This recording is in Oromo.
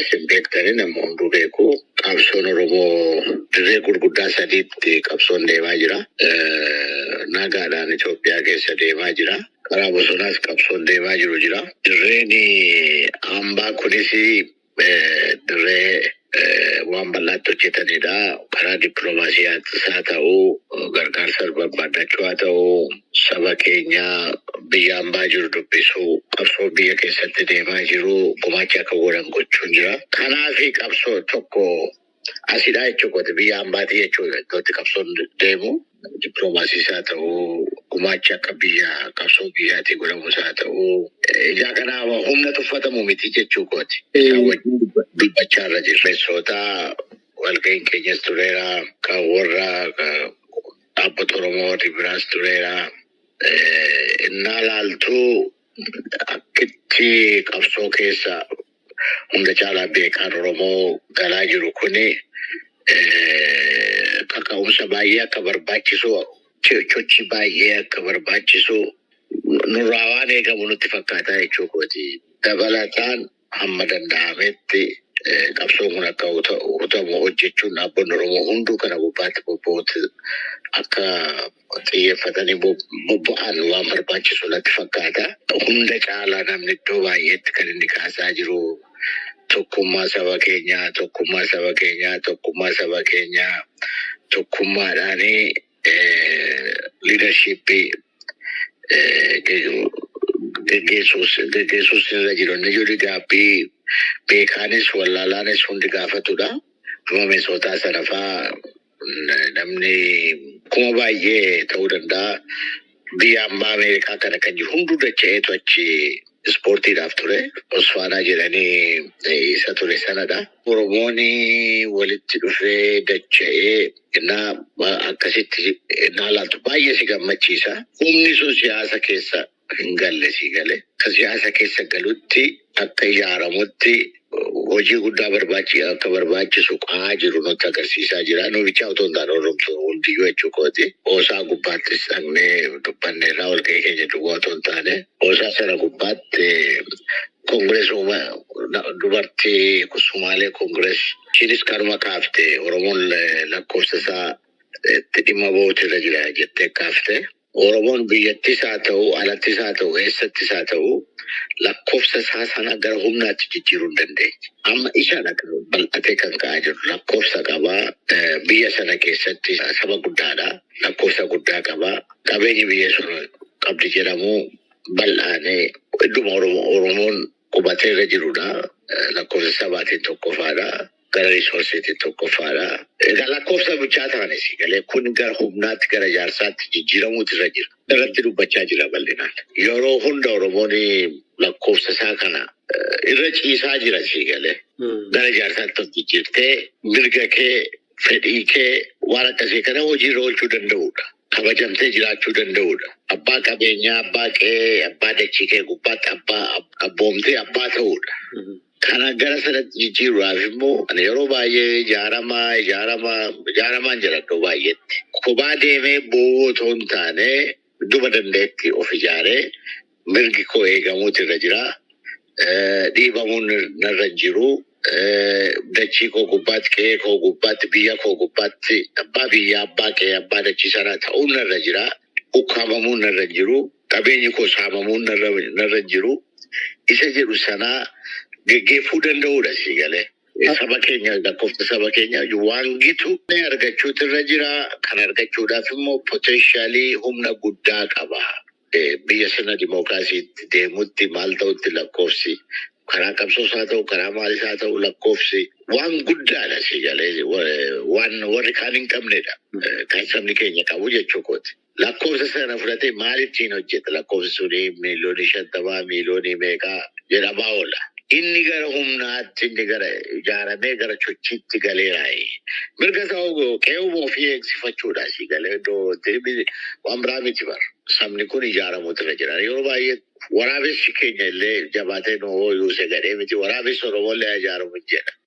isin beektanii nama hunduu beeku. Qabsoon Oromoo dirree gurguddaa sadiitti qabsoon deemaa jira. Nagaadhaan Itoophiyaa keessa deemaa jira. Karaa bosonaas qabsoon deemaa jiru jira. Dirreen hambaa kunis dirree waan bal'aatti hojjetanidha. Karaa dippiloomaasiyaas haa ta'u, gargaarsa barbaadachuu haa ta'u, saba keenya biyya hambaa jiru dubbisuu, qabsoo biyya keessatti deemaa jiru gumaacha akka godhan gochuun jira. Kanaaf qabsoo tokko asidha jechuudha. Biyya hambaati jechuudha. Iddootti qabsoon deemu. Dippiloomaasiis haa ta'u, gumaacha akka biyya qabsoo biyyaatii godhamus haa ta'u. Ijaa kanaaf humna tuffatamu miti jechuu kooti. Isaan wajjin dubbachaa irra jirra. Keessoota walga'iin keenyas tureera. Kan warra dhaabbata Oromoo warri biraas tureera. Innaa laaltuu akkitti qabsoo keessa hunda caalaa beekaan Oromoo galaa jiru kuni kaka'umsa baay'ee akka barbaachisu, sochii baay'ee akka barbaachisu nurraa waan eegamu nutti fakkaata jechuu kooti. Dabalataan hamma danda'ametti qabsoon kun akka hutamu hojjechuun dhaabbanni Oromoo hunduu kana gubbaatti bobba'uutti akka xiyyeeffatanii bobba'an waan barbaachisu natti fakkaata. Hunda caalaa namni iddoo baay'eetti kan inni kaasaa jiru tokkummaa saba keenyaa, tokkummaa saba keenyaa, tokkummaa saba keenyaa, tokkummaadhaanii leadershipii geggeessuus irra jiru. Inni jiru gaabbii beekaanis wallaalaanis hundi gaafatudha. Amma Minisootaa sana fa'aa namni kuma baay'ee ta'uu danda'a. Biyya ammaa Ameerikaa kana kan jiru hunduu dacha'eetu achi ispoortiidhaaf ture. Osfaanaa jedhanii isa ture sanadha. Oromoon walitti dhufee dacha'ee innaa akkasitti innaa laaltu baay'ee si gammachiisa. Humni sun siyaasa keessa hin galle si gale. Akka siyaasa keessa galutti akka ijaaramutti hojii guddaa akka barbaachisu qa'aa jiru nutti agarsiisaa jira. Nu bichaa otoo hin taane Oromtuu hundiyyuu jechuu kooti. Oosaa gubbaattis dhaqnee dubbanneerraa walgahii keenya duwwaa otoo hin taane oosaa sana gubbaatti Congress dubartii Sumaalee Congress ishiinis kanuma kaafte, Oromoon lakkoofsa isaa itti dhimma ba'uutu irra jira jettee kaafte. Oromoon biyyattis haa ta'u, alattis haa ta'u, eessattis haa ta'u, lakkoofsa isaa sana gara humnaatti jijjiiruu hin dandeenye. Amma isadha bal'atee kan ka'aa jiru. Lakkoofsa qabaa. Biyya sana keessatti saba guddaadha. Lakkoofsa guddaa qabaa. Qabeenyi biyya sun qabdi jedhamu bal'aanee idduma Oromoon qubatee irra jirudha. Lakkoofsa sabaatiin tokkoffaadha. Gara resourceiitiin tokkoffaadha. Egaa lakkoofsa bichaa ta'anis galee kun gara humnaatti, gara ijaarsaatti jijjiiramuutu irra jira. Irratti dubbachaa jira bal'inaan. Yeroo hunda Oromoon lakkoofsa isaa kana irra ciisaa jira si galee. Gara ijaarsaatti of jijjiirtee mirga kee, fedhii kee, waan akkasii kana hojiirra oolchuu danda'udha. Kabajamtee jiraachuu danda'udha. Abbaa qabeenyaa, abbaa qe'ee, abbaa dachii kee gubbaatti abbaa abboomtee abbaa ta'uudha. Kana gara sanatti jijjiiruudhaaf immoo ani yeroo baay'ee ijaaramaa, ijaaramaa, ijaaramaan jira iddoo baay'eetti. Kophaa deemee boo'uu otoo hin taane idduma danda'etti of ijaaree mirgi koo eegamuutu irra jira. Dhiibamuun narra hin jiru. Dachii koo gubbaatti, qe'ee koo gubbaatti, biyya koo gubbaatti abbaa biyyaa, abbaa qe'ee, abbaa dachii sanaa ta'uun narra jira. Ukkaamamuun narra hin jiru. Qabeenyi koo saamamuun narra hin jiru. Isa jedhu sanaa geggeeffuu danda'uudha si galee. Saba keenya, lakkoofsa saba keenya waan gitu argachuutu irra jira. Kan argachuudhaaf immoo potentialii humna guddaa qaba. Biyya sirna dimookiraasiitti deemutti maal ta'utti lakkoofsi karaa qabsoos haa ta'u, karaa maalis haa ta'u, lakkoofsi waan guddaadha si galee, waan warri kaan hin qabnedha. Kan sabni keenya qabu jechuu kooti. Lakkoofsa sana fudhatee maal ittiin hojjeta? Lakkoofsi suni 50 miiliyoonii, miiliyoonii meeqaa jedhamaa oola. Inni gara humnaatti, inni gara ijaaramee gara sochiitti galeera. Mirga isaa qe'ee ofii eegsifachuudha si galee, iddoo waan biraa miti bara. Sabni kun ijaaramuutu irra jira. Yeroo baay'ee waraabessi keenya illee jabaatee nu hooyuuse gadhee miti, waraabessi Oromoo illee ijaaramu jedha.